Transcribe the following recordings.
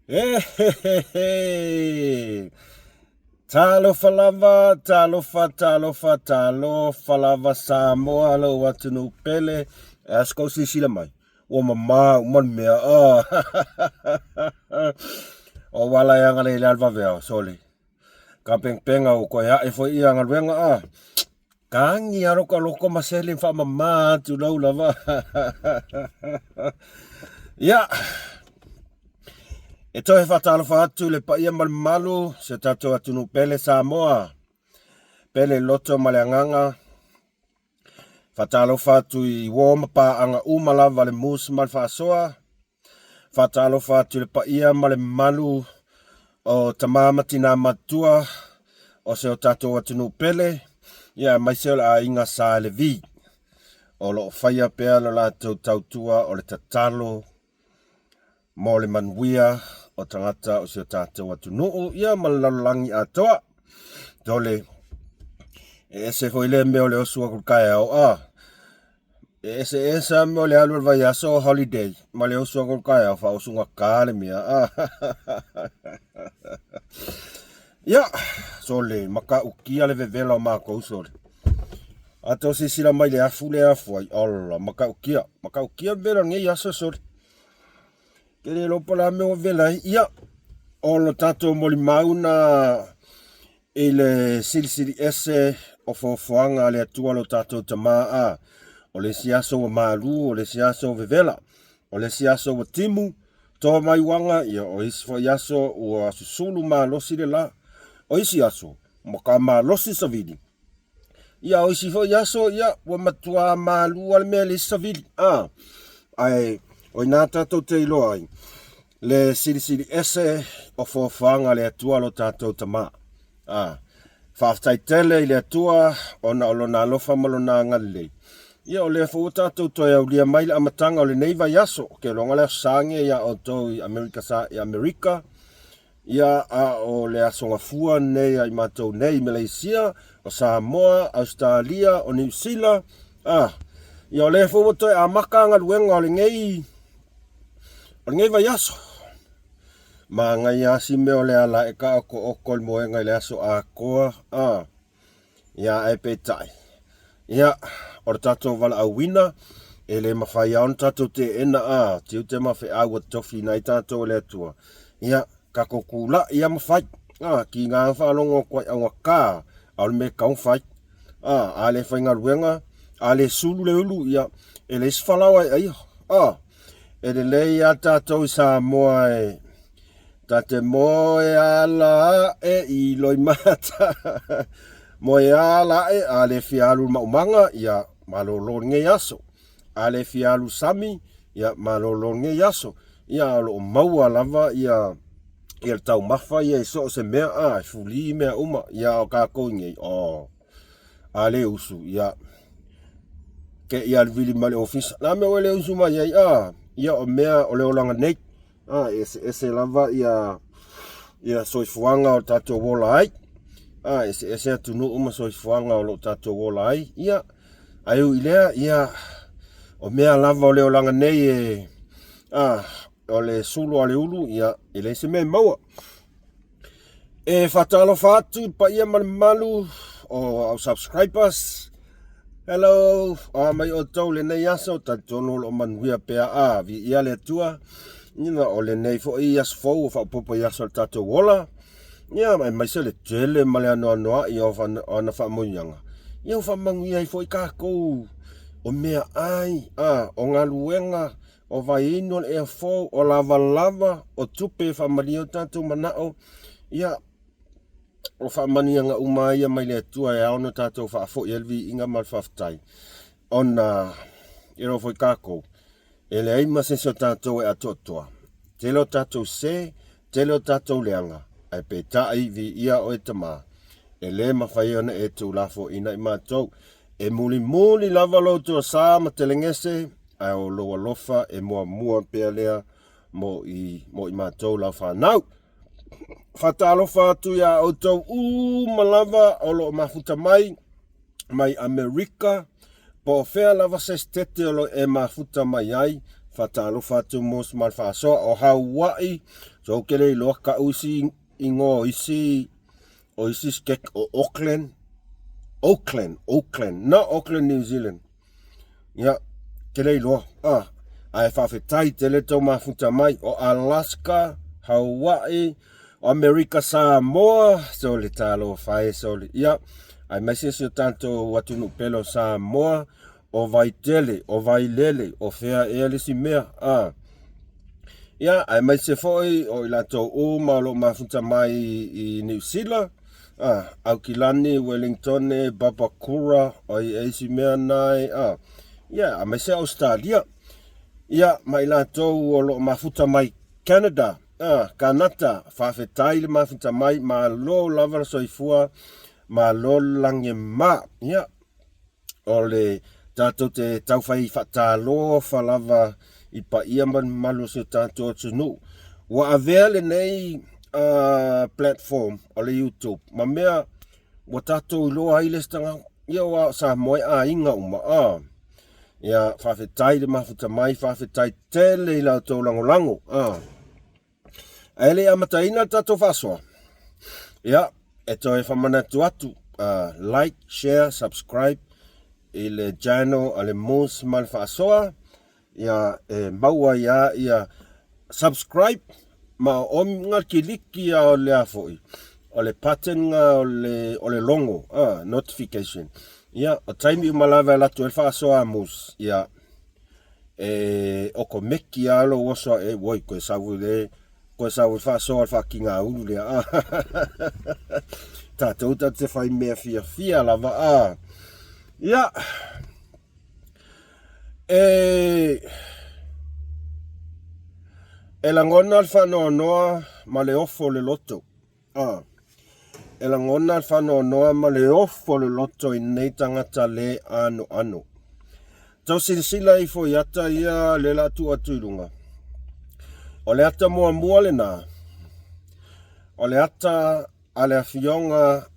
Ehehehe! Talofa lava, talofa, talofa, talofa lava Samoa lou atunuu pele. E a se kou silasila mai, ua mama uma le mea. Oh. O ua ala e agalelei le vaveao, sole. Ka pengpenga ua toe ae foi ia galuega a. Tagi a loko loko ma sele faamama atu lau lava. Ia. E toe faatalofa atu le paia ma le mamalu se tatou atunuu pele Samoa. Pele loto ma le agaga. Faatalofa atu i uo ma paaga uma lava le mus ma le faasoa. Faatalofa atu i le paia ma le mamalu o tama ma tina matutua o se o tatou atunuu pele, ia aemaise o le aiga Sa Levi o lo o faia pea lo latou tautua o le tatalo mo le manuia o tagata o si o tatou atunuu, ia ma le lalolagi atoa. Tole, e ese foi lea mea o le osu atu i le taeao, a E eseese lava mea o le alu o le vaiaso holiday ma le oso atu o le taeao faaosugata le mea. Ah. Ia, sole, matautia le vevela o matou sole. A tou silasila mai le afu lea e afu ai, ola, matautia, matautia le vevela o lenei aso sole. Ke le iloa po o le a mea ua vevela ai. Ia, o lo tatou molimau na I le silisili ese o foafoaga a le Atua lo tatou Tama a, o le isi aso ua malu, o le isi aso ua vevela, o le isi aso ua timu, toa mai uaga, ia o isi foi aso ua susulu malosi le la, o isi aso ua ka malosi savili, ia o isi foi aso, ia ua matua malu a le mea le isi savili, a, ae o ina tatou te iloa ai, Le silisili ese o foafoaga a le Atua lo tatou Tama. A, faafetai tele i le Atua ona o Lona alofa ma Lona agalelei. Ia, o lea foi ua tatou toe aulia mai le amataga o lenei vaiaso, ou te iloa le Aso Sa lenei ia outou i Amerika Sa, i Amerika, ia, a o le Aso Gafua lenei a i matou nei i Maleisia, o Samoa, Ausetalia, o Niu Sila, a, ia, o lea foi ua toe amata galuega o lenei O lenei vaiaso, manaia lava si mea o le ala e taotooto i le moega i le aso atoa, a, ia ae peitai, ia, o le tatou valaauina, e le mafai lava ona tatou teena, a, tiute ma feau ua tofiina ai tatou e le Atua, ia, tatou tulai lava ma fai, a, tiga faalogo atu ai augata, a o le mea e tatau ona fai. A, a le faigaluega, a le sulu le ulu, ia, e leai se falaoa e aia. A, e lelei a tatou i Samoa e ta te moe ala ae i loimata. Moe ala ae, a le fia alu i le maumaga, ia, malolo lenei aso. A le fia alu i sami, ia, malolo lenei aso. Ia, o lo o maua lava ia ia le taumafa ia i so o se mea, a, e fuli mea uma, ia o kākou i nei, o, a le usu, ia, ke ia le vili mai le ofisa, la mea ua le usu mai ai, a, ia o mea o le olaga nei, a, e eseese lava ia, ia soifuaga o tatou ola ai, a, e eseese atunuu ma soifuaga o lo o tatou ola ai, ia, ae ui i lea, ia, o mea lava o le olaga nei e, a, o le sulu a le ulu, ia, e leai se mea e maua. E faatalofa atu i le paia ma le mamalu o au subscribers. Hello, a mai outou lenei aso, talitonu o lo o manuia pea a, viia le Atua. Ina o lenei foi aso fou o faaopoopo i aso o le tatou ola. Ia, aemaise le tele ma le anoanoai o ana faamanuiaga. Ia, ua faamanuia ai foi tatou o meaai, a, o galuega, O vaiinu o le ea fou, o lavalava, o tupe e faamalie o tatou manao, ia, o faamanuiaga uma ia mai le Atua e ao ona tatou faafoi ai le viiga ma le faafetai, ona e iloa foi tatou, e leai ma se isi o tatou e atoatoa. Tele o tatou se, tele o tatou leaga, ae peitai viia oe Tama, e le mafai ona e tuulafoaiina i matou. E mulimuli lava lou tuasa ma telegese, ae o lou alofa e muamua pea lea mo i, mo i matou lau fanau. Faatalofa atu iā outou uma lava o lo o mafuta mai, mai Amerika, po o fea lava se setete o lo o e mafuta mai ai, faatalofa atu mo ma le faasoa o Hauaʻi. So ou te le iloa kau isi igoa o isi o isi state o Auckland, Oakland, Oakland, not Auckland New Zealand. Ia, te le iloa. Ah, ae faafetai tele tau mafuta mai o Alaska, Hawaii, o Amerika Samoa, sole talofa e sole. Ia, aemaise si o tatou atunuu pele o Samoa, o Vaitele, o Vailele, o fea ea le isi mea. Ah. Ia, aemaise foi o i latou uma o lo o mafuta mai i Niu Sila, a, Aukilani, Wellingtone, Papakura, o ai ea isi mea na e, a, ia, aemaise Ausetalia. Ia, ma i latou o lo o mafuta mai Canada, a, Kanata, faafetai le mafuta mai, malo lava le soifua, malo le lagi e mama. Ia, o le tatou te taufai faatalofa lava i paia ma le mamalu o si o tatou atunuu. Ua avea lenei uh, platform o le YouTube ma mea ua tatou iloa ai le isi tagata. Ia aua o Samoa e aiga uma. Ah. Ia faafetai le mafuta mai, faafetai tele i la outou lagolago. Ah. Ae le i amataina le tatou faasoa, ia, e toe faamanatu atu, uh, like, share, subscribe i le channel a le Moose ma le Faasoa, ia, e maua ai lava ia subscribe ma o nga kiliki a o le a foi, o le button nga o le, o le logo, uh, notification. Ia, o taimi uma lava e alu atu ai le faasoa a Moose, ia, E okomeki a lou oso aʻe, oi, koe sau i le, koe sau i le faasoa o le faakigāulu lea, a. Tātou tatou te whai mea fiafia lava, a. Ia, e, e lagona le faanoanoa ma le ofo o le loto. A. E lagona le faanoanoa ma le ofo o le loto i nei tagata lē anoano. Tau silasila ifo i ata ia lea la a tuu atu i luga. O le ata muamua lenā, o le ata a le Afioga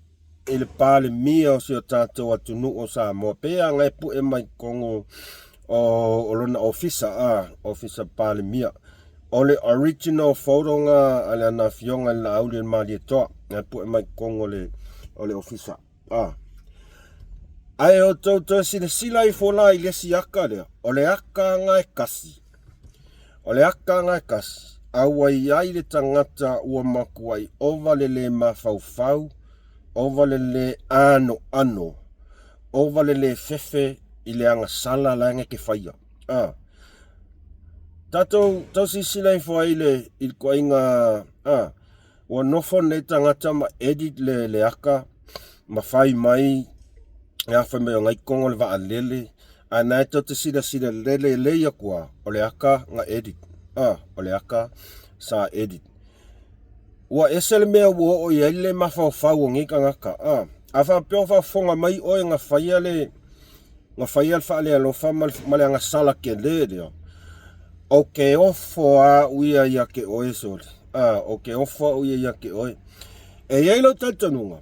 i le Palemia o si o tatou atunuu o Samoa, pei lava e pue mai totonu o lona ofisa, a, ofisa Palemia. O le original photo nga a le ana afioga i le Laauli o le Malietoa, na pue mai totonu o le, o le ofisa. A. Ae outou toe silasila ifo la i le isi aka lea, o le aka nga e kasi. O le aka nga e kasi, a ua i ai le tagata ua makuai ova le le mafaufau, ova le le anoano, ova le le fefe i le agasala la e ke faia. A. Tatou tau silasila ifo ai i le i le ituaiga a ua nofo nei tagata ma edit le le aka ma fai mai e a fai mai o ngai kogo le vaalele ae na e tou te silasila lele lelei atu a o le aka na edit a o le aka sa edit. Ua ese le mea ua oo i ai le mafaufau o nei tagata a a faapea o faafofoga mai oe na faia le Na faia le faalealofa ma le agasala tele lea. Ou te ofo au ia ia te oe, sole. A, ou te ofo au ia ia te oe. E i ai lou talitonuga,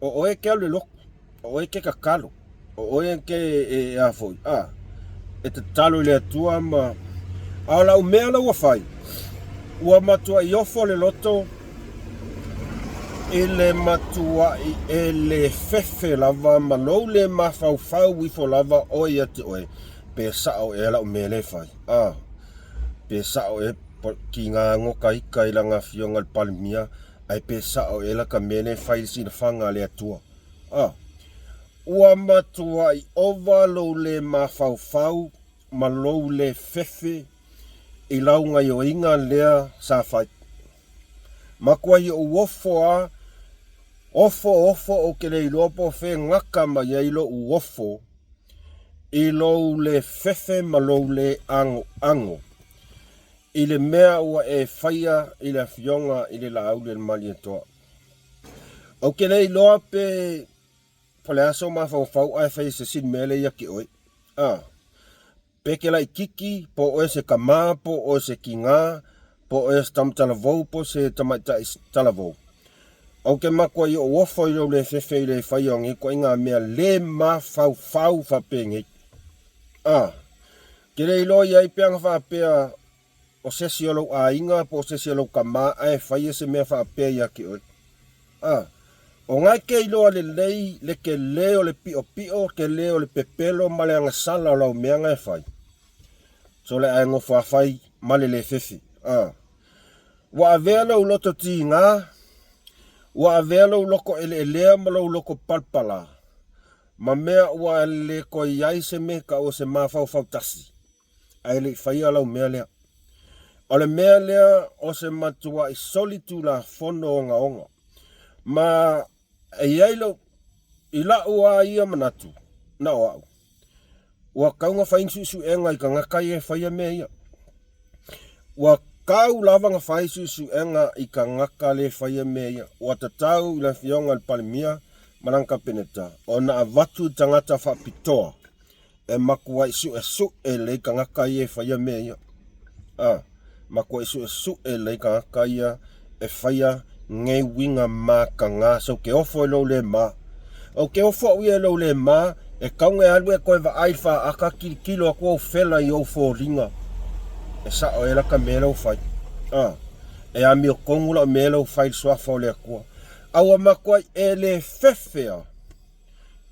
o oe e te alu e lotu, o oe e te tatalo, o oe e te, e, e a foi, a, e tatalo i le Atua ma... A o lau mea la ua fai, ua matuai ofo le loto i le matuai e le fefe lava ma lou le mafaufau ifo lava oe ia te oe, pe sao ea lau mea lea e fai. A, pe sao ea ki ngā ngoka ika i lana afioga i le Palemia, ae pe sao ea laka mea lea e fai i le silafaga a le Atua. A, ua matuai ova lou le mafaufau ma lou le fefe i lau gaioiga lea sa fai. Makuai ou ofo a, ofo ofo ou te le iloa po o fea e gata mai ai lou ofo i lou le fefe ma lou le agoago i le mea ua e faia i le Afioga i le Laauli a le Malietoa. Ou te le iloa pe po o le a sou mafaufau ae fai e se isi le mea lea ia te oe. A. Pe ke laititi, po o oe se tama, po o oe se tiga, po o oe se tama talavou, po o se tamaitai talavou. Ou te matua i ou ofo i lou le fefe i le faia o nei ituaiga mea le mafaufau faapenei. A, ke le iloa i ai pe ana faapea. o sesi o lou aiga po o sesi o lou kamā ae faia se mea faapea ia te oe. A, o na e te iloa lelei le tele o le piʻopiʻo, tele o le pepelo ma le agasala o lau mea na e fai. Sole ae nofo a fai ma le le fefe. A, ua avea lou loto tigā, ua avea lou loto eleelea ma lou loto palapalā, ma mea ua le toe i ai se mea taua o se mafaufau tasi, ae le i faia lau mea lea. O le mea lea o se matuaʻi soli tulafono ogaoga. Ma e i ai lou, i laʻu a ia manatu, na o aʻu, ua tau na fai ni suʻesuʻega i tagata ia e faia mea ia. Ua tau lava na fai suʻesuʻega i tagata le faia mea ia. Ua tatau i le afioga i le Palemia ma lana Kapeneta ona avatu i tagata faapitoa e matuai suʻesuʻe lelei tagata ia e faia mea ia. A, matuai suʻesuʻe lelei tagata ia e faia nei uiga mataga so ke ofo i lou le ma. O ke ofo au ia i lou le ma, e tau na e alu e toe vaai i le faata tilotilo atu au fela i ou foliga e sao ai la ta mea lea ua fai. A, e amiotonu lau mea lea ua fai i le suafa o le Atua. A ua matuai e le fefe a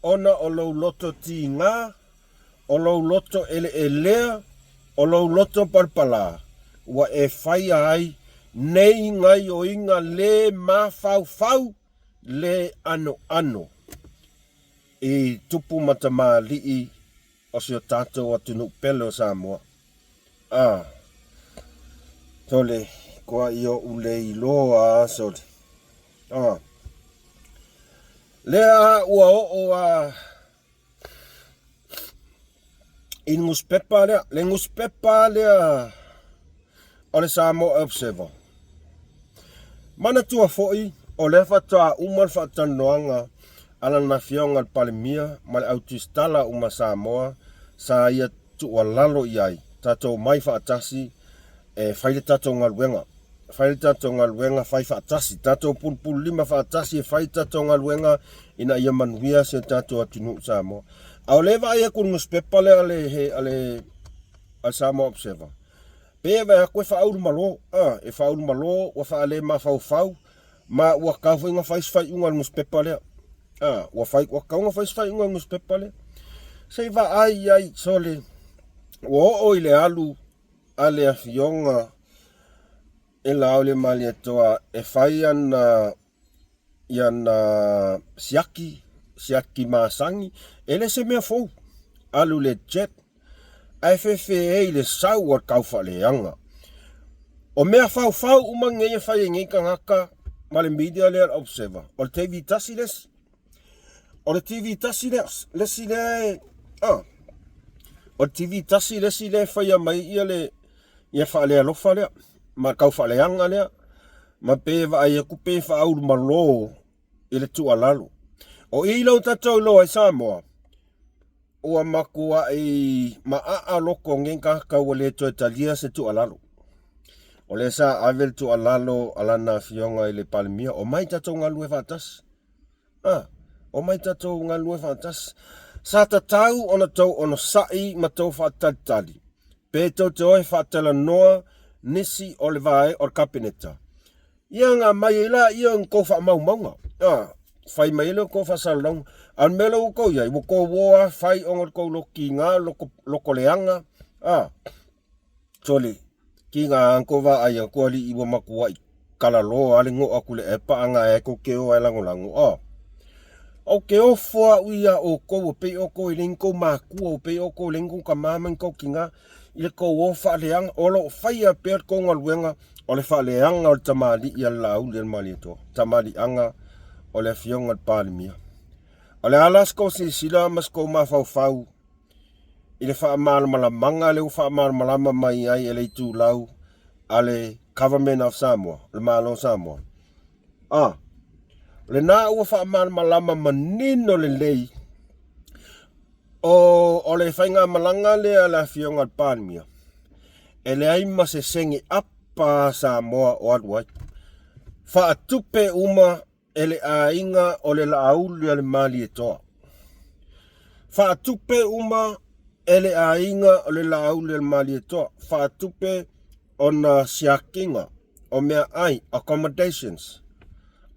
ona o lou loto tigā, o lou loto eleelea, o lou loto palapalā, ua e faia ai nei gaioiga lē mafaufau, lē anoano i tupu ma tamalii o si o tatou atunuu pele o Samoa. A, sole, koa i oʻu le iloa a, sole. A, lea ua oo a i le nusipepa lea, le nusipepa lea o le Samoa Observer. Manatua foi, o lea faatoa uma le faatalanoaga a lana afioga i le Palemia ma le au tusitala uma Samoa sa ia tuualalo i ai, tatou omai faatasi e fai le tatou galuega. Fai le tatou galuega, fai faatasi. Tatou pulupululima faatasi e fai le tatou galuega ina ia manuia si o tatou atunuu Samoa. A o lea e vaai atu i le nusipepa lea a le, a le, a le Samoa Observer, pe e vaai atu e faaulumalo, a, e faaulumalo, ua faalemafaufau, ma ua tatau foi ona fai se faaiuga a le nusipepa lea. A, ua fai, ua tatau ona fai se faaiuga a le nusipepa lea. Se i vaai i ai, sole, ua oo i le alu a le afioga e Laaulialemalietoa e fai ana iana siaki, siaki masani, e le se mea fou, alu i le jet, ae fefe ai i le sau o le taufaaleaga. O mea faufau uma nei e fai e nei tagata ma le media lea o le Observer, o le TV tasi le isi. O le TV tasi lea, le isi lea e, ah, o le TV tasi le isi lea e faia mai ia le ia faalealofa lea ma le taufaaleaga lea ma pe vaai atu pe faaulumalo i le tuualalo. O i lou tatou iloa ai Samoa, ua matuai maaa loko nei tagata ua le toe talia se tuualalo. O lea sa ave le tuualalo a lana afioga i le Palemia, omai tatou galulue faatasi. A, omai tatou galulue faatasi. Sa tatau ona tou onosai ma tou faatalitali, pe tou te o e faatalanoa nisi o le vae o le Kapeneta. Ia na aumai ai laia o ni tou faamaumauga. A, fai mai ai lea o tou faasalalauga. A o le mea lea ua tou i ai, ua tou o lava fai ona o le tou loto tiga, loto, loto leaga, a, sole, tiga lava ona tou vaai atu alii ua matuai talaloa lava le goo atu i le epa a gaea tou te o lava e lagolago, a. Ou te ofo au ia outou, e pei outou e leai ni tou matua, e pei outou e leai ni tou tama ma ni tou tina, i le tou o faaleaga, o lo o faia pea le tou galuega o le faaleaga o le tamalii a le Laauli a le Malietoa, tamaliiaga o le Afioga i le Palemia. O le a la se tou silasila ma se tou mafaufau i le faamalamalamaga lea ua faamalamalama mai ai e le itulau a le Government of Samoa, le Malo o Samoa? A, o lena ua faamalamalama manino lelei O, o le faigamalaga lea a le Afioga i le Palemia, e leai ma se sene apa a Samoa o alu ai. Faatupe uma e le aiga o le Laauli a le Malietoa. Faatupe uma e le aiga o le Laauli a le Malietoa. Faatupe. ona siakiga o meaai, accommodations.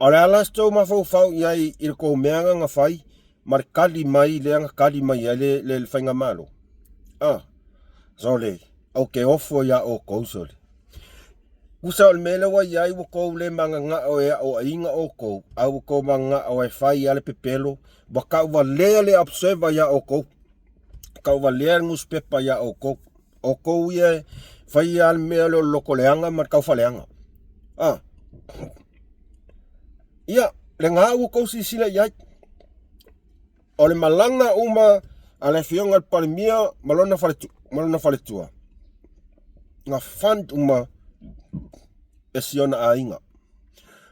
O le a la se tou mafaufau i ai i le tou mea na fai ma le kali mai lea na kali mai ai le, le, le faigamalo? Ah, sole, ou te ofo iā outou sole. Tusa o le mea lea ua i ai ua tou le mananao e aoaiina outou, a ua tou mananao e fai lava le pepelo, ua tauvalea le Observer iā outou, tauvalea le nusipepa iā outou. Outou ia e fai lava le mea lea o le lotoleaga ma le taufaleaga. A. Ia, lena ua outou silasila i ai. O le malaga uma a le Afioga i le Palemia ma lona faletu, ma lona faletua, na fund uma e si ona aiga.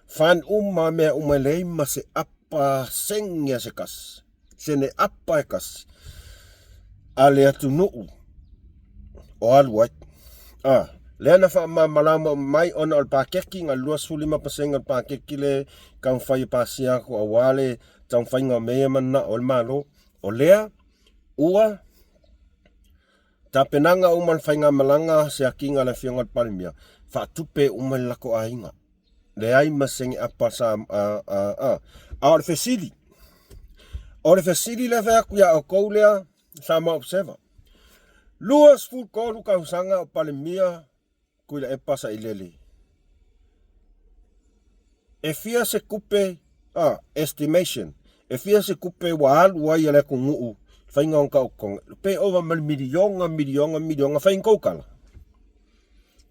Fund uma mea uma e leai ma se apa sene a se tasi. Sene apa e tasi a le atunuu o alu ai. A, lea na faamalamalama mai ona o le paketi, na 25% o le paketi le taumafai e pasia atu aua le taumafaiga o mea ia e mananao ai le Malo. O lea ua tapenaga uma le faigamalaga siakiina a le Afioga i le Palemia, faatupe uma e le latou aiga. Leai ma se apa sa a a a. A o le fesili, o le fesili lea fai atu ia outou lea Samoa Observer. 23 tausaga o Palemia Tuilaepa Sailele. E fia se tupe, a, estimation, e fia se tupe ua alu ai a le atunuu i faiga o taotoga, pe ova ma le miliona, miliona, miliona, fai ni tou tala.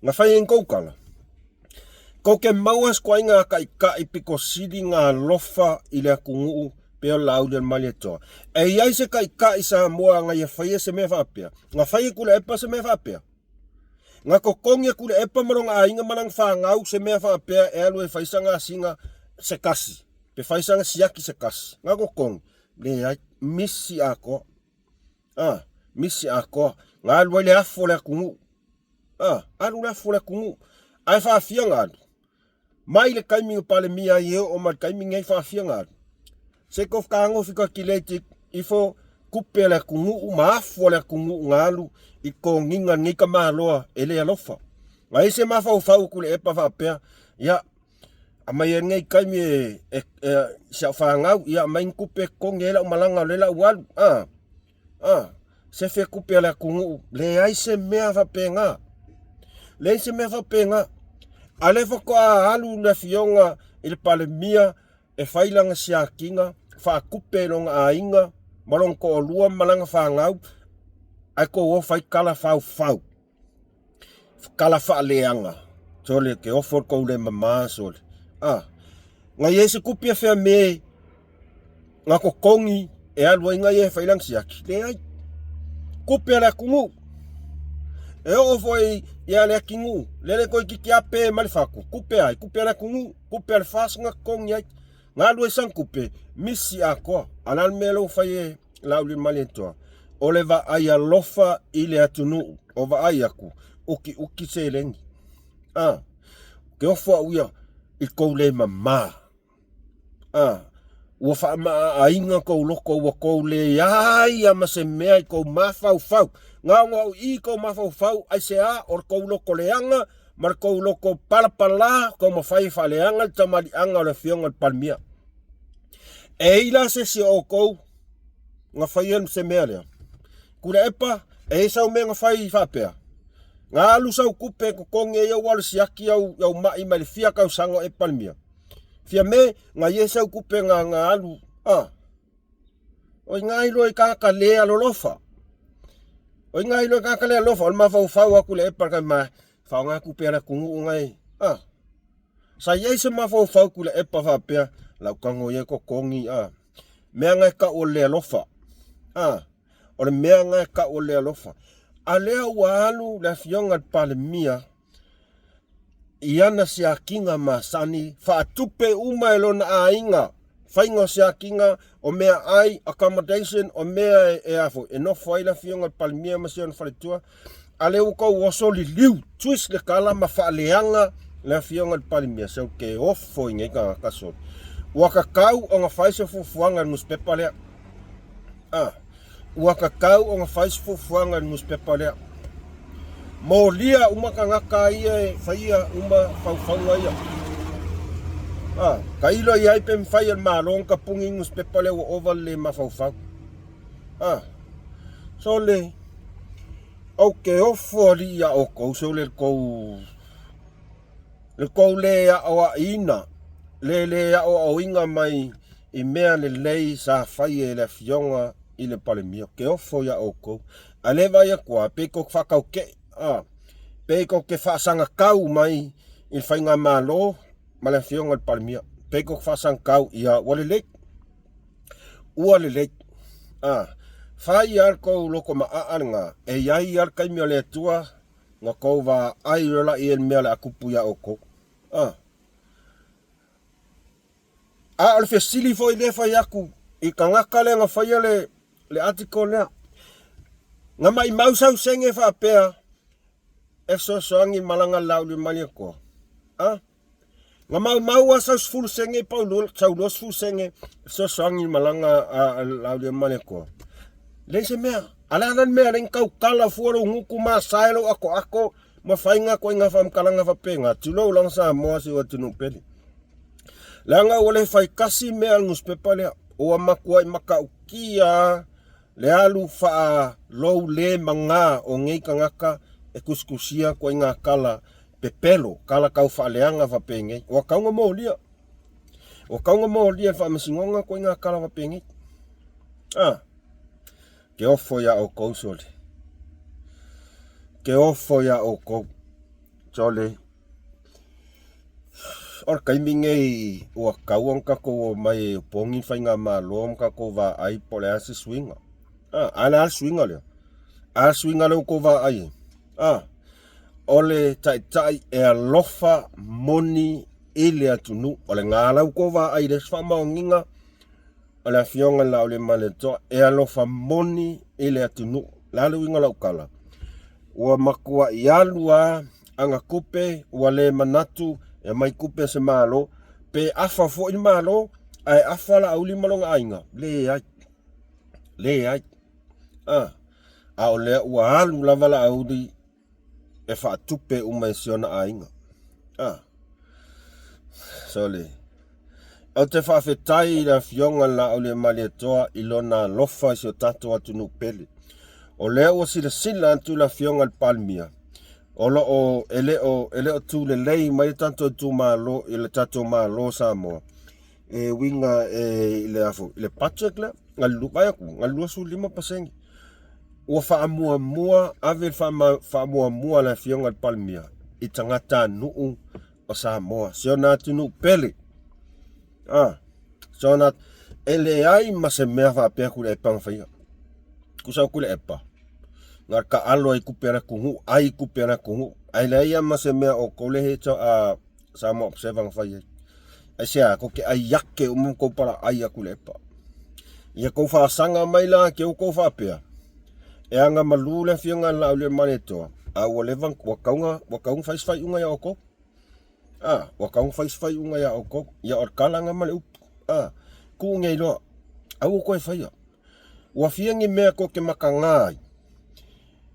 Na fai ai ni tou tala. Tou te maua se toaiga taitai pito sili na alofa i le atunuu pei o le Laauli o le Malietoa. E i ai se taitai Samoa na ia faia se mea faapea? Na fai e Tuilaepa se mea faapea? Na totogi e Tuilaepa ma lona aiga ma lana fanau se mea faapea e alu e fai sana asiga se tasi, pe fai sana siaki se tasi. Na totogi? Leai, misi atoa. A, misi atoa. Na alu ai le afu o le atunuu. A, alu le afu o le atunuu. Ae faafia na alu? Mai le taimi na Palemia ai e oo mai le taimi nei faafia na alu. Se i fetagofi calculate ifo tupe a le atunuu ma afu a le atunuu na alu i totogiga lenei tamaloa e le alofa. Na i ai se mafaufau o Tuilaepa faapea, ia, aumai ai lenei taimi e, e, e, si au fanau, ia aumai ni tupe e totogi ai lau malaga o lea la ua alu. A, a, sefe tupe a le atunuu, leai se mea faapena. Leai se mea faapena. A lea faatoa alu le afioga i le Palemia e fai lana siakiga, faatupe e lona aiga ma lona toalua ma lana fanau, ae tou o fai tala faufau. Tala faaleaga. Sole, ke ofo le tou le mama, sole. A, na i ai se kupi e fea me na totogi e alu ai nai e fai lana siaki? Leai. Kupe a le atunuu. E oo foi ia le atunuu, lele toeitiiti a pe mai le fatu, kupe ai, kupe a le atunuu, kupe a le FAST na totogi ai. Na alu ai sana tupe, misi atoa. A o le a le mea lea ua fai e Laaulialemalietoa? O le vaai alofa i le atunuu, o vaai atu, utiuti seleni. A, ke ofo au ia i kou le mama. A, ua faamaaaina kou loko, ua kou leai a ma se mea i kou mafaufau. Gaogo au i kou mafaufau, aisea o le kou loko leaga ma le kou loko palapala, taumafai e faaleaga le tamaliiaga o le Afioga i le Palemia. E i la se isi o outou na faia se mea lea? Tuilaepa, e i ai sau mea na fai faapea? Na alu sau tupe e totogi ai au alu siaki au, au mai mai le fia tausaga o e Palemia. Fia me, na i ai sau tupe na, na alu, a. O ina iloa i tagata le alolofa. O ina iloa i tagata le alofa, o le mafaufau atu le epa kai ma, faaaoga tupe a le atunuu nai, a. Sa i ai se mafaufau Tuilaepa faapea, lau tago ia e totogi, a. Mea na e tau o le alofa, a. O le mea na e tau o le alofa. A lea ua alu le afioga i le Palemia, i ana siakiga masani, faatupe uma e lona aiga, faiga o siakiga, o meaai, accommodation, o mea e, e a foi, e nofo ai le afioga i le Palemia ma si ona faletua, a lea ua tou oso liliu, twist le tala ma faaleaga le afioga i le Palemia, se ou te ofo i nei tagata sole. Ua tatau ona fai se fuafuaga i le nusipepa lea. Ah. Ua tatau ona fai se fuafuaga i le nusipepa lea. Molia uma tagata ia e faia uma faufauga ia. A, tailo i ai pe mafai e le Malo ona tapuni nusipepa lea ua ova le le mafaufau. A, sole, ou te ofo alii ia outou, sole le tou, le tou le aoaiina, le le aoaoina mai i mea lelei sa faia e le Afioga i le Palemia. Ou te ofo ia outou. A le vaai atu lava, pei tou te faataute'e, a, pei tou te faasagatau mai i le Faigamalo ma le Afioga i le Palemia. Pei tou te faasagatau, ia, ua lelei, ua lelei. A, fai lava le tou loto maaa lena, e i ai lava le taimi o le Atua na tou vaai loa lea i le mea o le a tupu ia outou. A. A o le fesili foi lea e fai atu i tagata lea na faia le, le article lea, na maimau sau sene faapea e fesoasoani i malaga a le Laauliamaliekoa? A? Na maumau lava sau 10 sene pau sau 20 sene e fesoasoani i malaga a le Laauliamaliekoa? Leai se mea. A le a la le mea lea na tautala fua lou gutu masae lou atoato ma faiga ituaiga faamatalaga faapena, tulou lava Samoa si ou atunuu pele. Leaga ua le fai tasi mea a le nusipepa lea, ua matuai matautia lava le alu faalou le maga o nei tagata e tusitusia ituaiga tala pepelo, tala tau faaleaga faapenei. Ua tatau ona molia, ua tatau ona molia e le Faamasinoga ituaiga tala faapenei. A, ke ofo iā outou sole, ke ofo iā outou sole. O le taimi nei ua tatau ona tatou omai e opogi le faigamalo ma tatou vaai po o le a se suiga. A, a le a le suiga lea? A le suiga lea ua tou vaai ai? A, o le taitai e alofa moni i le atunuu. O lena la ua tou vaai i le faamaoniga o le Afioga i le Laauliamaletoa e alofa moni i le atunuu. O le a le uiga o lau tala? Ua matuai alu lava ana tupe, ua le manatu e aumai tupe a se Malo, pe afa foi le Malo ae afa Laauli ma lona aiga? Leai, leai. A, a o lea ua alu lava Laauli e faatupe uma e si ona aiga. Ah. Sole. Ou te faafetai i le Afioga i le Laauliamaletoa i lona alofa i si o tatou atunuu pele. O lea ua silasila atu le Afioga i le Palemia, o lo o e le o e le o tu lelei mai le tatou itumalo i le tatou Malo o Samoa e uiga e i le afo i le budget lea na vaai atu na 25%. Ua faamuamua, ave le faamuamua a le Afioga i le Palemia i tagatanuu o Samoa, si ona atunuu pele. Ah, si ona, e leai ma se mea faapea Tuilaepa na faia. Tusa o Tuilaepa, na o le taalo ai i tupe a le atunuu, ai i tupe a le atunuu, ae leai lava ma se mea o tou lea e Samoa Observer na fai ai. Aisea, tou te ai ake uma ma tou palaai atu i le epa. Ia tou faasaga mai la ke tou faapea, e aga malu le afioga i le Laauliamaletoa, a ua leva, ua tatau ona, ua tatau ona fai se faaiuga ia outou. A, ua tatau ona fai se faaiuga ia outou. Ia o le tala lena ma le upu. A, tuu nei loa, aua toe faia. Ua fia ni mea tou te mataga ai?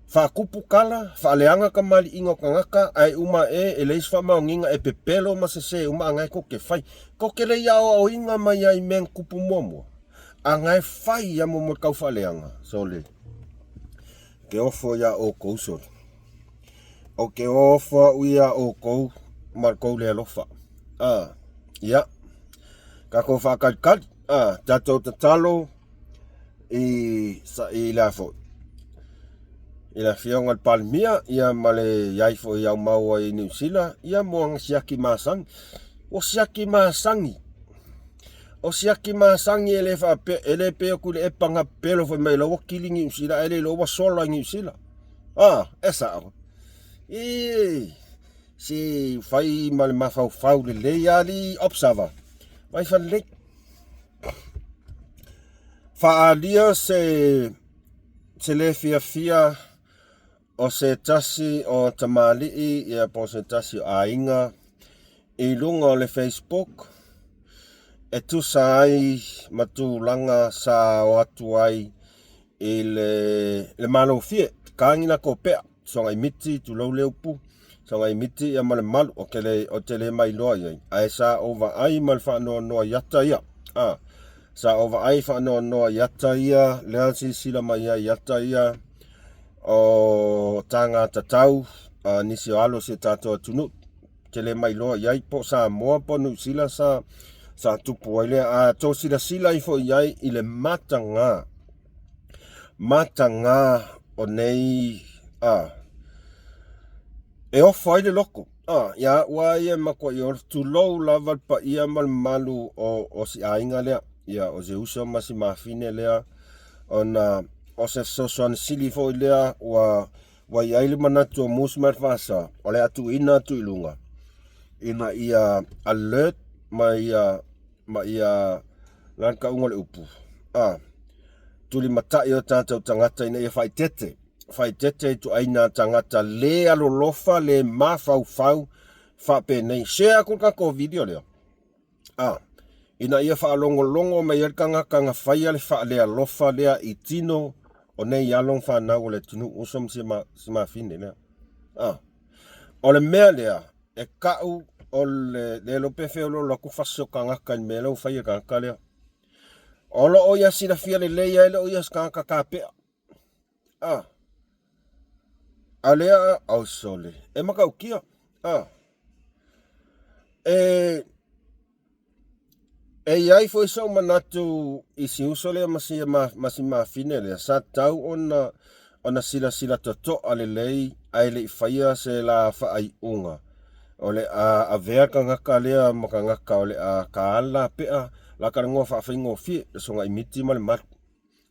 Faatupu tala, faaleaga kamaliiga o tagata, ae uma ae e leai se faamaoniga e pepelo ma sese uma a na e tou te fai. Tou te le i aoaoina mai ai i mea na tupu muamua, a na e fai a mo le tau faaleaga, sole. Ke ofo iā oukou, sole. Ou te ofo au iā oukou ma le tou le alofa. A, ia, tatou faatalitali, a, tatou tatalo i, i le a foi, i le afioga i le Palemia, ia ma le iai foi au maua i Niu Sila, ia mo ana siaki masani. O siaki masani, o siaki masani e le faapea, e le pei o Tuilaepa na pepelo fai mai la ua kili Niu Sila ae le iloa ua sola i Niu Sila. Ah, e sao. E, se fai ma le mafaufau lelei alii observer. Vai falelei. Faaalia se se le fiafia o se tasi o tamalii ia po o se tasi o aiga i luga o le Facebook e tusa ai ma tulaga sa o atu ai i le, le malofie, kagi la ko pea. Sogaimiti, tulou le upu, Sogaimiti ia ma le malu, o ke le, o te le mailoa i ai, ae sa ou vaai ma le faanoanoa i ata ia, a, sa ou vaai faanoanoa i ata ia, lea silasila mai ai i ata ia, o taga tatau a nisi o alo o si o tatou atunuu, te le mailoa i ai po o Samoa po o Niu Sila sa, sa tupu ai lea. A tou silasila ifo i ai i le mataga, mataga o nei a, e ofo ai le loko. A, ia au lava ia e matuai ola, tulou lava le paia ma le mamalu o, o si aiga lea, ia o si uso ma si mafine lea, ona o se fesoasoani sili foi lea ua ua i ai le manatu o Mus ma le FASA o le a tuuina atu i luga ina ia alert ma ia ma ia la le tauga o le upu a tulimatai o tatou tagata ina ia faaeteete faaeteete i ituaiga tagata le alolofa le mafaufau faapenei. Share atu le tatou video lea a ina ia faalogologo mai ai le tagata na faia le faalealofa lea i tino o nei alo ma fanau o le atunuu, uso ma si mafine lea. A o le mea lea e ka'u o le le iloa pe feoloolo atu fasi o tagata i le mea lea ua faia e le tagata lea. O lo o ia silafia lelei lava e le o ia se tagata kapea. A a lea oh sole e matautia. A e E i ai foi sou manatu i si uso lea ma si, ma si mafine lea, sa tatau ona, ona silasila totoa lelei ae le i faia se la faaiuga o le a avea le tagata lea ma tagata o le a taala lapea la talanoa faafaigofie, le sogaimiti ma le malu.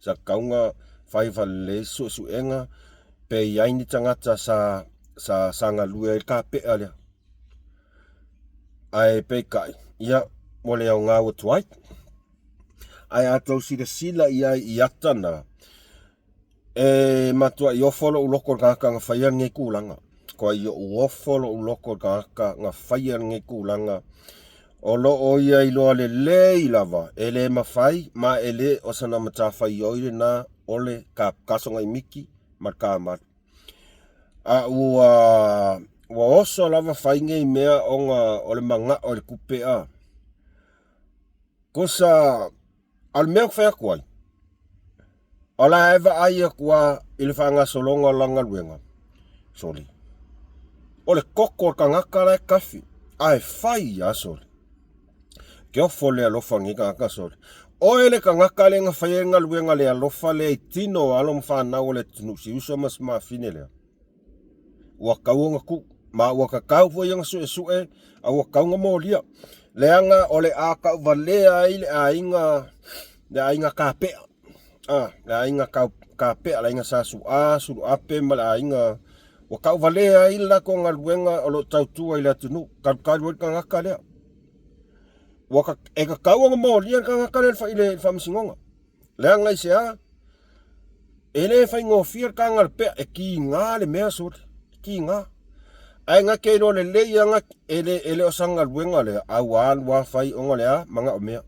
Sa tatau ona fai faalelei suesuega pe i ai ni tagata sa, sa, sa galue ai le kapea lea. Ae peitai, ia, ua le aoga ua tuai. Ae a tou silasila i ai i ata na, e matuai ofo lou loto i le tagata na faia lenei tulaga. Toai ou ofo lou loto i le tagata na faia lenei tulaga. O lo o ia iloa lelei lava, e le mafai ma e le o sana matafaioi lena o le kasogaimiti ma le kamalu. A ua ua oso lava fai nei mea ona o le manao i le tupe a. Kosa, a o le mea ou te fai atu ai, o la e vaai atu lava i le faagasologa o lana galuega, sole, o le toto o le tagata la e tafi, ae fai lava sole. Ke ofo le alofa o lenei tagata sole. Oe le tagata lea na faia le galuega le alofa lea i tino o alo ma fanau o le atunuu, si uso ma si mafine lea. Ua tatau ona tuu, ma ua tatau foi ona suesue, a ua tatau ona molia. Leaga o le a tauvalea ai le aiga, le aiga kapea, a, le aiga kapea, le aiga Sa Su'a, Suluape ma le aiga, ua tauvalea ai le latou galuega o lo o tautua i le atunuu, talutalu ai le tagata lea. Ua, e tatau ona molia le tagata lea i le faamasinoga. Leaga i se a? E le faigofie le taga o le pea, e kiga le mea sole, e kiga. Ae na te iloa lelei lava e le, e le o sana galuega lea, a ua alu lava fai ona o le a? Manaomea.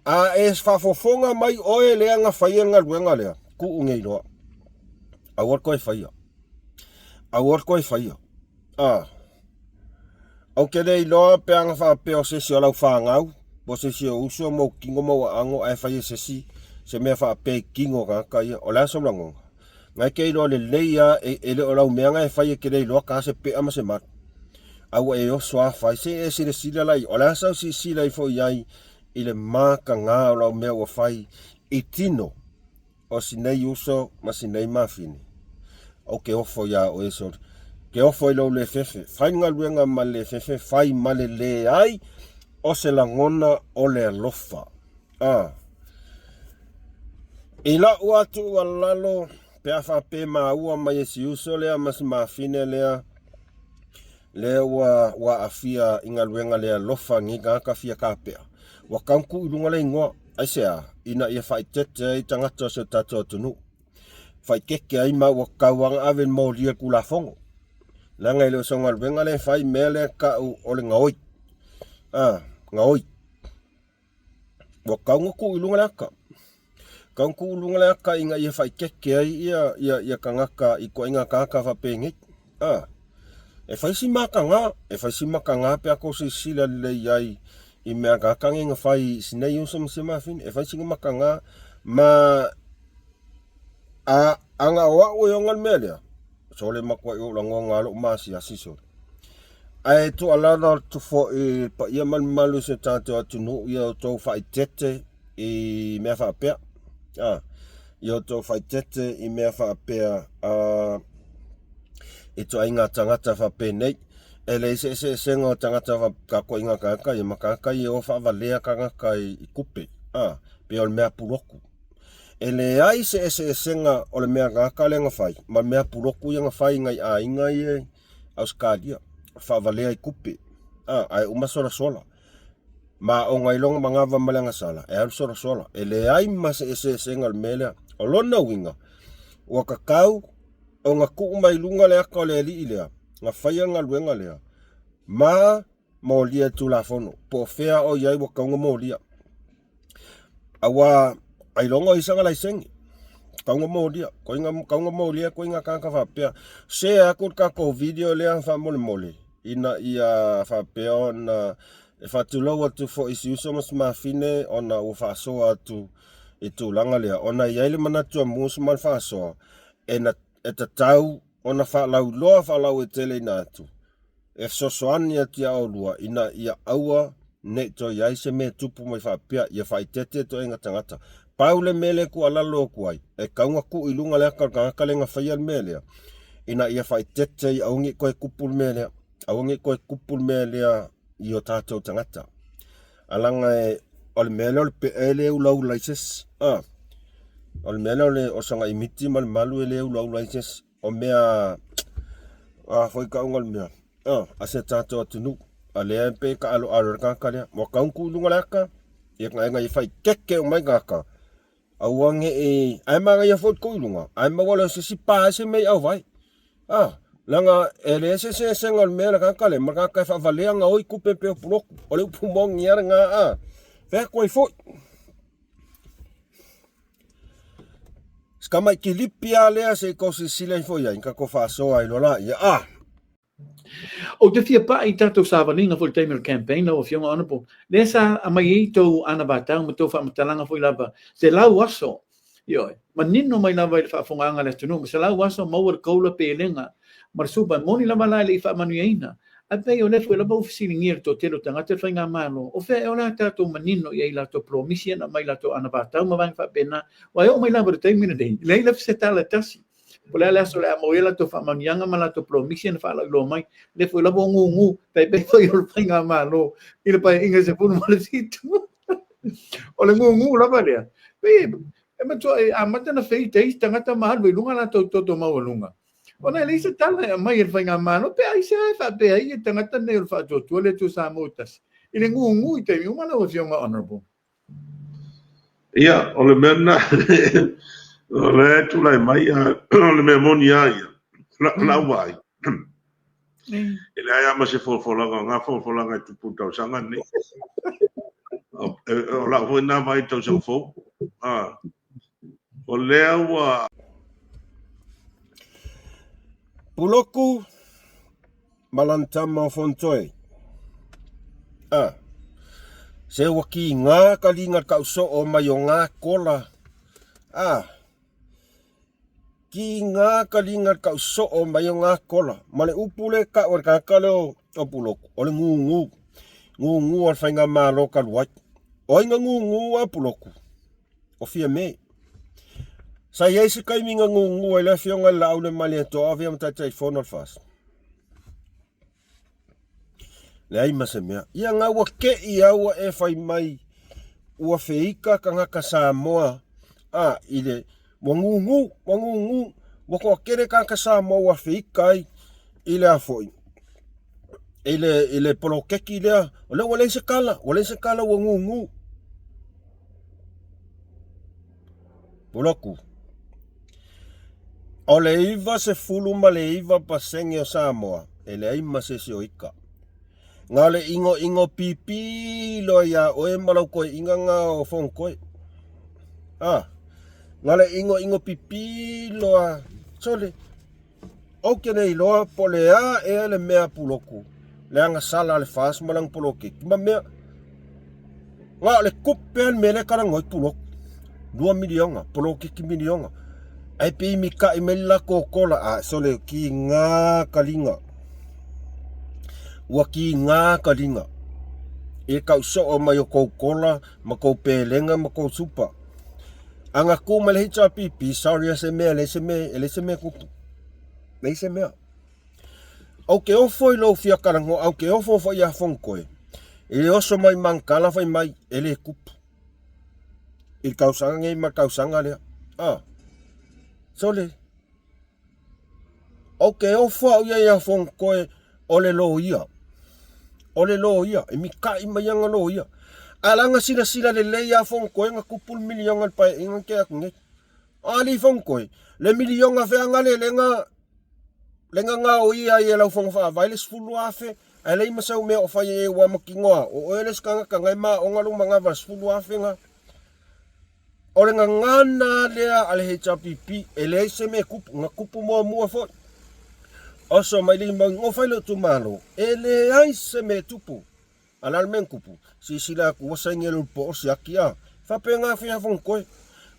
A e faafofoga mai oe lea na faia le galuega lea, tuu nei loa. Aua le toe faia. Aua le toe faia. A. Ou te le iloa pe ana faapea o se isi o lau fanau, po o se isi o uso ma ou tino ma ou aano ae fai e se isi se mea faapea i tino o tagata ia. O le a sou lagona? Na e te iloa lelei lava e, e le o lau mea na e fai e te le iloa ta se pea ma se malu. A ua e oso lava fai, se i e silasila la i, o le a sau silasila ifo i ai i le mataga o lau mea ua fai i tino o si nei uso ma si nei mafine. Ou ke ofo iā oe sole. Ke ofo i lou lefefe. Fai le galuega ma le lefefe, fai ma le leai o se lagona o le alofa. A. I la'u a tuualalo, pe a faapea e maua mai e si uso lea ma si mafine lea, lea ua, ua aafia i galuega le alofa nei tagata fia kapea, ua tau tuu i luga le igoa. Aisea? Ina ia faaeteete ai tagata o si o tatou atunuu. Faaeteete ai ma ua tatau lava ona ave i le molia i le Tulafono. Leaga e le o se galuega lea e fai, mea lea e tau o le gaoi. A, gaoi. Ua tatau ona tuu i luga le ata. Kau tuu i luga le aka ina ia faaeteete ai ia ia ia tagata ituaiga tagata faapenei. A, e fai si mataga, e fai si mataga pe a tou silasila lelei ai i mea tagata nei na fai i si nei uso ma si mafine. E fai sina mataga ma a ana o au e ona le mea lea, sole matuai ou lagona lava lou maasiasi sole. Ae tuualalo atu foi i le paia ma le mamalu o si o tatou atunuu ia outou faaeteete i mea faapea. A, ia outou faaeteete i mea faapea a, ituaiga tagata faapenei. E leai se eseesega o tagata ituaiga tagata ia ma tagata ia e o faavalea tagata i tupe, a, pei o le mea pulotu. E leai se eseesega o le mea tagata lea na fai ma le mea pulotu ia na fai i nai aiga ia i Ausetalia, faavalea i tupe, a, ae uma solasola. Ma ona iloga manava ma le agasala, e alu solasola. E leai ma se eseesega o le mea lea. O lona uiga, ua tatau ona tuu mai luga le ata o le alii lea na faia le galuega lea ma molia i le Tulafono, po o fea o i ai ua tatau ona molia. Aua ailoga o i ai sana laisene, tatau ona molia, tatau ona molia ituaiga tagata faapea. Share atu le tatou video lea faamolemole ina ia faapea ona e faatulou atu foi i si uso ma si mafine ona ua faasoa atu i tulaga lea ona e i ai le manatu a Mus ma le faasoa e na e tatau ona faalauiloa faalauaiteleina atu e fesoasoani atu iā oulua ina ia aua ne i toe i ai se mea e tupu mai faapea, ia faaeteete ituaiga tagata. Pau le mea lea e tuualalo atu ai, e tatau ona tuu i luga le ata o le tagata lea na faia le mea lea, ina ia faaeteete ai, aua ne i toe tupu le mea lea, aua ne i toe tupu le mea lea i o tatou tagata. A leaga e, o le mea lea o le pea e le ulaula ai se isi. A, o le mea lea o le osaga miti ma le malu e le ulaula ai se isi. O mea, a foi tauga o le mea, a, a si o tatou atunuu. A lea e pei e taaloalo ai le tagata lea. Ua tatau ona tuu i luga le ata, ia ina ia faaeteete uma ai tagata, aua ne i, ae manaia foi le tuu i luga, ae maua loa e se isi pa ai se mea i auvae. A, leaga e leai se eseesega o le mea le tagata lea ma le tagata e faavalea gaoi tupe pei o pulotu. O le upu moni lava lena, a, fai atu ai foi. Si tamai kilipi lava lea se i tou silasila ifo i ai, na tatou faasoa ai loa laia. A! Ou te fia pai i tatou savaliga foi i le taimi o le campaign lau Afioga Honourable, lea sa aumai ai tou anavatau ma tou faamatalaga foi lava, 100 aso, ioe, manino mai lava i le faafofogaaga a le atunuu, ma 100 aso maua le koula pelega ma le supa. E moni lava la e le i faamanuiaina, ae pei o lea foi lava ua fesiligia e le toatele o tagata le faigamalo, o fea ea o le a tatou manino i ai i latou polomisi ia na aumai i latou anavatau ma vaega faapena, aua e oo mai lava i le taimi lenei, e leai lava se tala e tasi. Po o le a le aso o le a maua ai latou faamanuiaga ma latou polomisi na faalauiloa mai. O lea foi lava ua gugu, tai pei foi o le faigamalo i le Paeaiga 17. O le gugu lava lea, pei e matua e amata ona feita isi tagata ma alu i luga latou toto maualuga. Ona e leai se tala e aumai e le faigamalo, pe aisea e faapea ai tagata nei o le Faatuatua le Atua Samoa ua Tasi i le gugu i taimi uma lau Afioga Honourable. Ia, o le mea lena, o lea e tulai mai, o le mea moni lava ia, o lau vaai, e leai lava ma se folafolaga, o na folafolaga e tupu i le tausaga lenei. O lau foi lena vaai i le tausaga fou. O lea ua... Puloku ma lana tama o Fonotoe. A, se ua kīgā ka liga le tausoo mai o ngā kola. A, kīgā ka liga le tausoo mai o ngā kola. Ma le upu lea e tau e le tagata lea o Puloku, o le gūgū. Gūgū o le faigamalo talu ai. O ai na gūgū a Puloku? O Fiame. Sa i ai se taimi na gūgū ai le afioga i le Laaulialemalietoa o avea ma Taitaifono o le FAST? Leai ma se mea. Ia nga ua keʻi a ua e fai mai ua feika tagata Samoa a i le ua gūgū, ua gūgū, ua toatele tagata Samoa ua feika ai i le a foi i le i le poloketi lea, o lea ua leai se tala, ua leai se tala ua gūgū. Puloku. O le 99% o Samoa, e leai ma se isi o ika. Na o le ʻinoʻino pipī loa iā ʻoe ma lau toeʻina na o Fonotoe. A, Na le ʻigoʻigo pipilo a sole. Ou te le iloa po o le a ea le mea a Puloku, le agasala a le FAST ma lana poloketi ma mea. Na o le tupe a le mea lea e talanoa ai Puloku. $2 miliona, poloketi miliona. Ae pei mitaʻi mai le latou kola, a sole kiga kaliga. Ua kiga kaliga. I le tau soo mai o kou kola ma kou pelega ma kou supa. A na kū mai le HRPP, sorry a se mea, leai se mea, e leai se mea tupu. Leai se mea. Ou te ofo i lou fia talanoa, ou te ofo foi ia Fonotoe, i le oso mai Manukala fai mai, e le tupu. I le tausaga nei ma le tausaga lea. Ah, sole, Ou te ofo au ia ia Fonotoe o le loia. O le loia, e mitaʻi mai ana loia. Ae la na silasila lelei ia Fonotoe na tupu le miliona i le paeaiga na tea atu nei. O alii Fonotoe, le miliona fea na le le na le na gaoia ai e lau fono faavae le 10,000, ae leai ma sau mea o fai ai ua mautinoa o oe le isi tagata na e maoga lou manava i le 10,000 na. O le gagana lea a le HRPP, e leai se mea e tupu, na tupu muamua foi. Oso mai le mau igoa fai lou itumalo, e leai se mea e tupu. A o le a le mea na tupu? Silasila atu ua saini e le ulupo siaki a. Faapena foi a Fonotoe.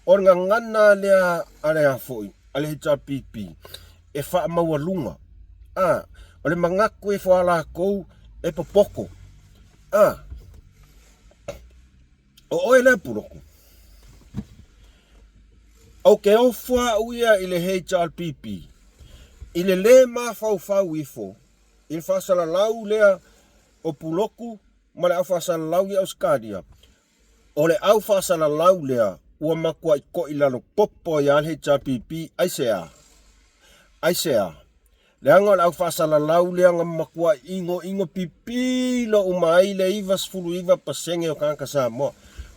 O le gagana lea a le a foi, a le HRPP, e faamaualuga. A, o le manatu ifo a latou e popoto. A, O oe lea Puloku. Ou te ofo au ia i le HRPP i le lē mafaufau ifo i le faasalalau lea o Puloku ma le au faasalalau i Ausetalia. O le au faasalalau lea ua matuai toʻilalo popo ai lava le HRPP. Aisea? Aisea? Leaga o le au faasalalau lea na matua ʻigoʻigo pipilo uma ai le 99% o tagata Samoa.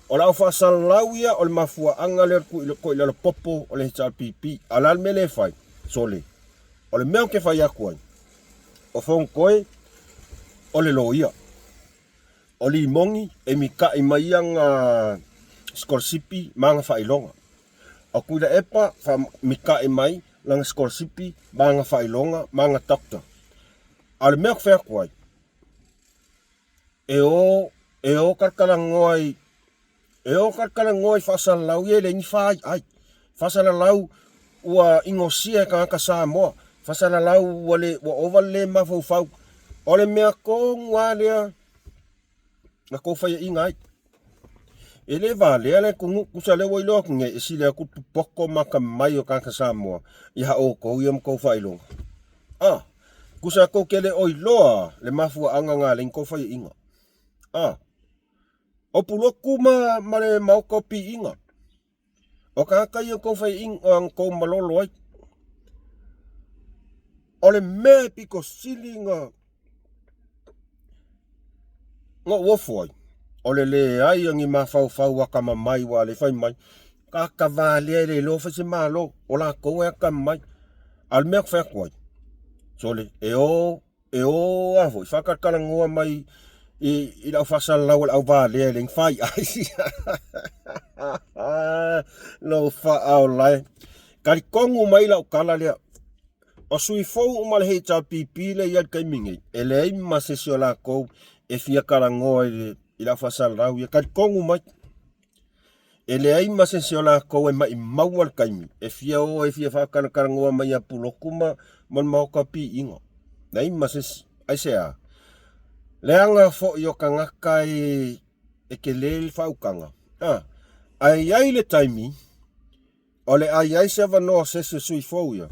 O le au faasalalau ia o le mafuaaga lea o le toʻilalo popo o le HRPP. A o le a le mea lea e fai? Sole. O le mea ou te fai atu ai, o Fonotoe, o le loia. O Limogi e mitaʻi mai ana sikolasipi ma ana faailoga. O Tuilaepa mitaʻi mai lana sikolasipi ma ana faailoga ma ana doctor. A o le mea ou te fai atu ai, e o, e o talatalanoa i, e o talatalanoa i faasalalau ia e leai ni faiai. Faasalalau ua inosia e tagata Samoa, faasalalau ua le, ua ova le le mafaufau. O le mea tonu lava lea na tou faiaina ai. E le valea le atunuu, tusa lea ua iloa atu nei, e sili atu le popoto ma atamamai o tagata Samoa ia outou ia ma tou faailoga. A, tusa tou te le o iloa le mafuaaga na ala ai na tou faiaina. A, o Pulotu ma, ma le maota o Piiga, O tagata ia tou faiaina na tou malolo ai. O le mea e pito sili na na ou ofo ai, o le leai o ni mafaufau atamamai ua le fai mai, tagata valea e le iloa fai se malo, o latou e atamamai. A o le mea ou te fai atu ai, sole, e o e o a foi faatalatalanoa mai i, i le au faasalalau a le auvalea e le fai ai lou faaolae talitonu mai lau tala lea o sui fou uma le HRPP le ia le taimi nei e leai ma se isi o latou e fia talanoa i le, i le au faasalalau ia talitonu mai E leai ma se isi o lakou e maʻimaua le taimi e fia o e fia faatalatalanoa mai ia Puloku ma ma le maota piiga. Leai ma se isi. Aisea? Leaga foi o tagata e e tele le faautaga. A, ae i ai le taimi o le a i ai se avanoa o se isi o sui fou ia,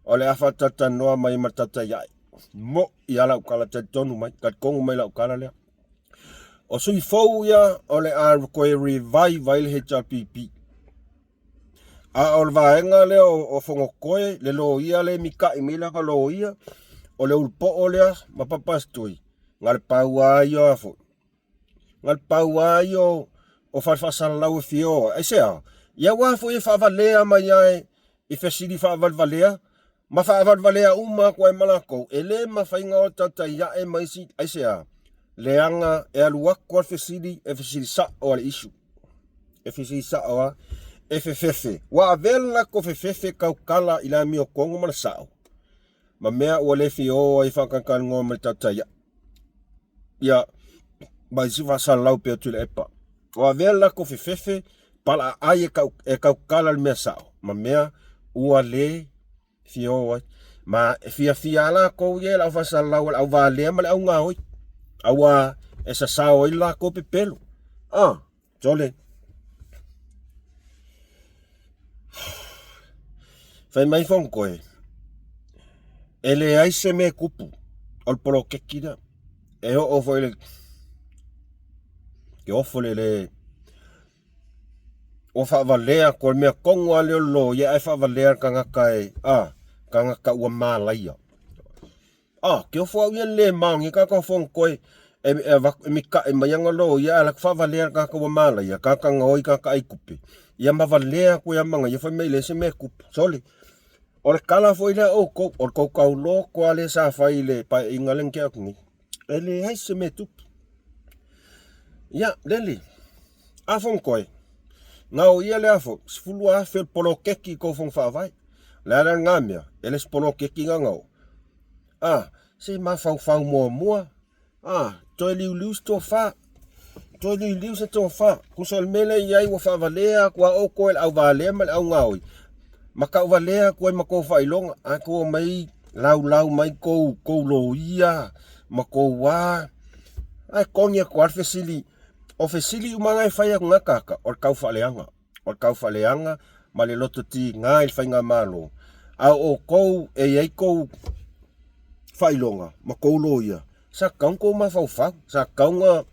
o le a faatalatalanoa mai ma le taitai ae. Moʻi lava lau tala, talitonu mai, talitonu mai lau tala lea. O sui fou ia o le a toe revive ai le HRPP. A o le vaega lea o Fonotoe, le loia lea e mitaʻi mai lana loia, o le ulupoo lea ma Papasitoi, na le pau lava ia a foi. Na le pau lava ia o fale faasalalau e fia o ai. Aisea? Ia aua foi e faavalea mai lava i fesili faavalevalea ma faavalevalea uma atu ai ma latou, e le mafai ona o taitai ae ma isi, aisea? Leaga e alu atu lava le fesili, e fesili sao lava le issue. E fesili sao lava. E fefefe, ua avea le latou fefefe taukala i le amiotonu ma le sao, ma mea ua le fia o ai e faatalatalanoa ma le tautaiaʻi, ia, ma isi faasalalau pea Tuilaepa. Ua avea le latou fefefe palaaai e, tau, e tautala le mea sao, ma mea ua le fia o ai. Ma e fiafia lava latou ia i le aufaisalau a le auvalea ma le augaoi, aua e sasao ai le latou pepelo. Ah, sole. Fai mai Fonotoe, e leai se mea e tupu o le poloketi lea. E oo foi le ke ofo le le ua faavalea atu o le mea tonu lava lea o le loia ae faavalea le tagata e a tagata ua malaia. A, ke ofo au ia le maoni tagata o Fonotoe e, e, avatu, e mitaʻi mai ana loia ae alu atu faavalea le tagata ua malaia, tagata gaoi, tagata ai tupe. Ia ma valea atu ia manaia fai mai e leai se mea e tupu. Sole, o le tala foi lea a outou, o le tou tauloto lava lea sa fai i le paeaiga lea na tea atu nei. E leai se mea e tupu. Ia, lele, a Fonotoe, na o ia lea foi, 12,000 o le poloketi i tou fono faavae. O le a la lena mea, e le se poloketi na na o. A, se mafaufau muamua, a, toe liuliu se tofa, toe liuliu se tofa. Tusa o le mea lea e i ai ua faavalea atu lava outou e le auvalea ma le augaoi, ma tauvalea atu ai ma tou faailoga, ae tou omai laulau mai tou, tou loia ma tou a. Ae togi atu lava le fesili, o fesili uma na e fai atu na tagata, o le taufaaleaga. O le taufaaleaga ma le loto tiga i le faigamalo. A o outou e i ai tou faailoga ma tou loia, sa tatau ona tou mafaufau, sa tatau ona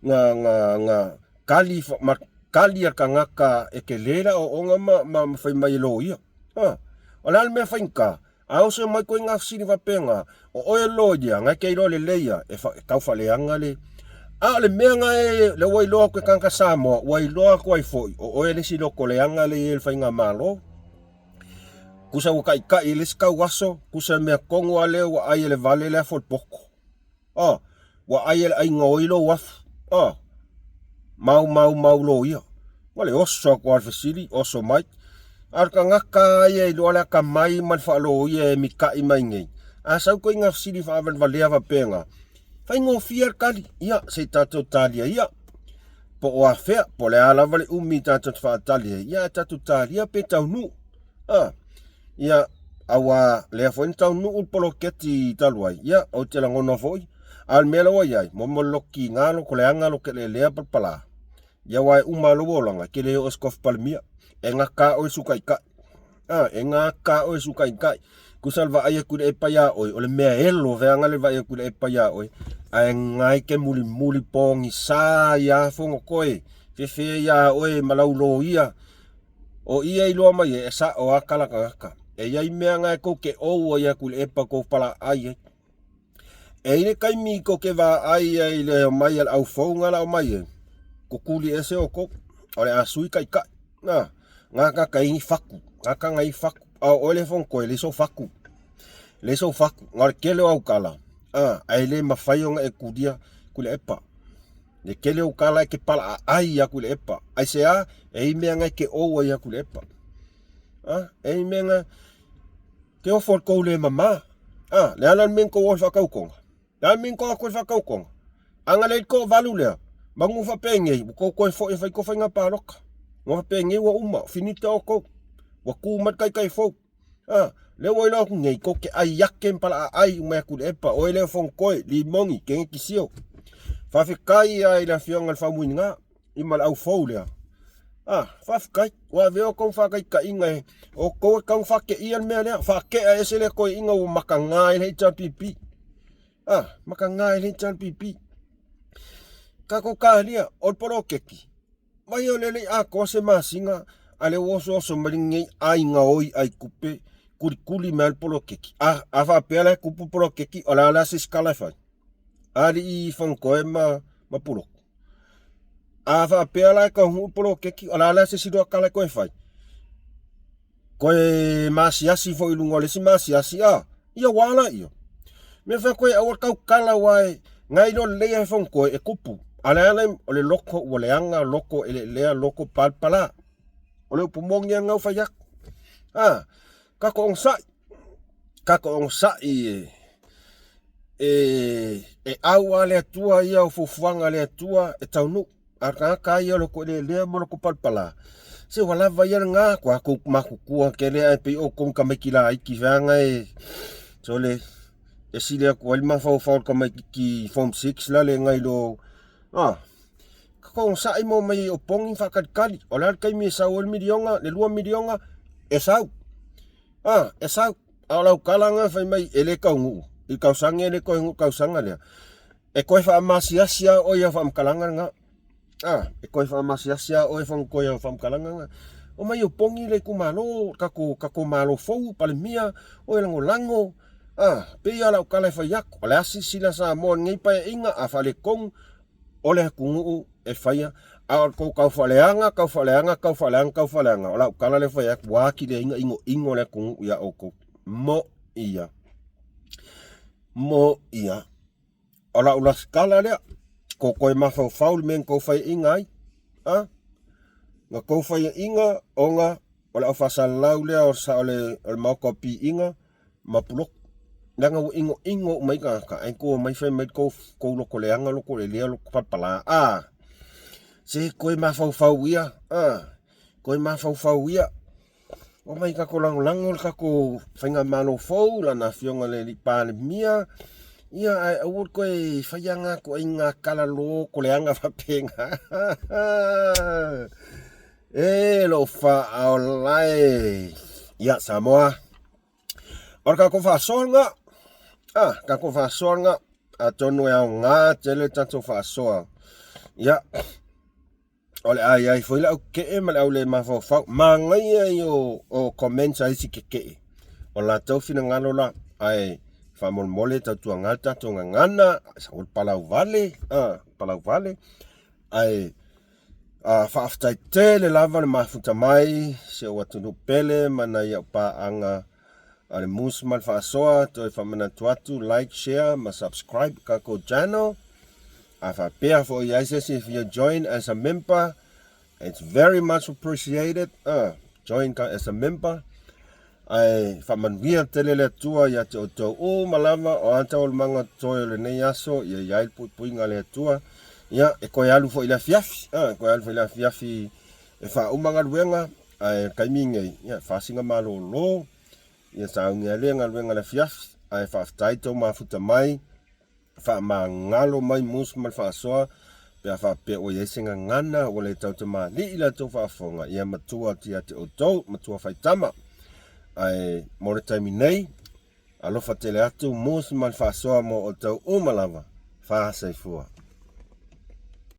na, na, na tali, ma tali a le tagata e tele le aoaoga ma, ma, ma fai mai e loia. Ha. O le a le mea faigata? A oso mai koe ngā fesili faapena, o oe loia, ngai ke iloa lelei ia, e, fa, e taufaaleaga le... A o le mea nga e, le ua iloa atu e tagata Samoa, ua iloa atu ai foi, o oe le isi loko leaga le i ai le faigamalo. Kusa ua taitai e le isi tau aso, kusa mea tonu a lea ua ai e le vale le afu o le poto. Oh, ua ai e le aiga oi lou afu. Oh, mau mau mau loia. Ua le oso atu lava le fesili, oso mai. A o le tagata lava ia e iloa le atamai ma le faaloia e mitaʻi mai nei, a sau koe i ngā fesili faavalevalea faapena, faigofie le tali, ia, se i tatou talia ia. Po o afea, po o le a lava le umi tatou te faatali ai, ia ae tatou talia pe taunuu. A, ia, auā lea foi na taunuu le poloketi talu ai, ia, ou te lagona foi, a o le mea la ua i ai, momo le loto tiga, loto leaga, loto eleelea, palapala. Ia aua e uma lou olaga, e te le oo i se tofi Palemia. E gata oe su taitai. A, e gata oe su taitai. Tusa le vaai atu i le epa iā oe, o le mea elo veaga le vaai atu i le epa iā oe, ae gai ke mulimuli pogisa iā Fonotoe, fefe iā oe ma lau loia. O ia iloa mai e, e sa'o a kala tagata. E iai mea na e kou te ou ai atu i le epa kou palaai ai. E i le taimi kou te vaai ai i le omai a le au fou nga la omai ai, kukuli ese outou, o le a sui taitai. Na, nga ka i faku, nga ka ngai faku. A o oe le Fonotoe, leai sou faku. Leai sou faku. Na o le tele o au tala, a, ae le mafai ona e kulia Tuilaepa. Le tele o tala e te palaaai ia Tuilaepa. Aisea? E i mea nga e te ou ai ia Tuilaepa. A, e i mea nga Ke ofo le kou le mama. A, le ala le mea kou o le whakaukonga. Le ala mea kou ako le whakaukonga. Anga le ko valu lea. Mangu whapengei, ua kou koe foi e whai ko whainga pāloka. Ngā whapengei ua uma, finita o kou. Ua kū mai kai kai fou. A, le ua iloa aku nei, kou ke ai ake mpala a ai umai aku le epa, oe lea fong koe, limongi, kenge kisio. Whawhekai ai le afioga le whamuinga. I ma le au fou lea. A, faafetai, ua avea outou ma faataitaiga e outou e tau faateia le mea lea, faatea ese lea toeaiina ua mataga ai le HRPP. A, mataga ai le HRPP. Tatou talia, o le poloketi, vai o le le i atoa se masina, a lea ua osooso mai lenei aiga oi ai tupe, kulikuli mai le poloketi. A, a faapea la e tupu poloketi, o le a la se isi tala e fai? Alii Fonotoe ma, ma Puloku. A faapea la e taunuu le poloketi, o le a la se isi loa tala e toe fai? Toe maasiasi foi i luga o le isi maasiasi, a, ia ua ala ia. Mea fai koe aua tautala aua e ngai loa lelei ae Fonotoe e kupu. A le ala o le loko ua leaga, loko eleelea, loko palapala. O le upu moni lava lena ua fai atu. A, tatou onosai, tatou onosai e, e, e au lava le Atua ia o fuafuaga a le Atua e taunuu. A o le tagata lava ia o le toeleelea ma le palapala, se ua lava ia lena, ua tou matutua tele ae pei outou ni tamaiti laiti feaga e, sole, e sili atu ai le mafaufau o le tamaititi form 6 la nai lo, a, tatou onosai ma omai e opogi ma faatalitali, o le a le taimi e sau ai le miliona, le 2 miliona, e sau, a, e sau. A o lau tala lena fai mai e le taunuu i le tausaga e le toe nuu i le tausaga lea. E toe faamasiasi lava oe i au faamatalaga lena. A, e toe faamasiasi lava oe Fonotoe i au faamatalaga lena. Omai opogi le itumalo, tatou, tatou Malo fou, Palemia, oe lagolago. A, pei lava o lau tala e fai atu, o le a silasila Samoa i lenei Paeaiga, a faaletonu, o le atunuu e faia, a o le tou tau faaleaga, tau faaleaga, tau faaleaga, tau faaleaga, o lau tala lea e fai atu, ua atili ai ona inoino le atunuu ia outou. Mo ia. Mo ia. O lau lasitala lea, ko koe mafaufau le mea na tou faiaina ai. A? Na tou faiaina ona o le aufasalalau lea o sa o le, o le maota o piiga ma puloku. Leaga ua inoino uma ai tagata, ae tou omai fai mai tou, tou loto leaga, loto lelea, loto palapala. A? Se toe mafaufau ia. A? Toe mafaufau ia. Omai tatou lagolago le tatou faigamalo fou, lana afioga i le alii Palemia, ia ae aua le toe faia nga ituaiga tala loto leaga faapena. E lou faaola e. Ia Samoa, o le tatou faasoa lena, a, tatou faasoa lena, atonu e aoga tele le tatou faasoa. Ia, O le a i ai foi le au ke'e ma le au le mafaufau. Manaia ia o comments a isi keke'e. O latou finagalo la, ae faamolemole tautuaga le tatou gagana, o le palauvale, a, palauvale, ae a, faafetai tele lava le mafuta mai si ou atunuu pele ma nai au paaga a le Moose ma le Faasoa, toe faamanatu atu, like, share ma subscribe tatou channel. A faapea foi i ai se isi e fia join as a member, it's very much appreciated. Join ka as a member. Ae faamanuia tele le Atua ia te outou uma lava o a taualumaga totoe o lenei aso, ia i ai le puipuiga a le Atua. Ia, e toe alu foi i le afiafi, e toe alu foi i le afiafi e faauma galuega, ae o le taimi lenei, ia, fasiga malolo, ia sauni ai lea galuega i le afiafi, ae faafetai tou mafuta mai, faamagalo mai Mus ma le faasoa, pe a faapea ua i ai se gagana ua le tautamalii la outou faafofoga, ia matua atu ia te outou, matua faitama. Ae mo le taimi nei, alofa tele atu Mus ma le faasoa mo outou uma lava. Faasaifua.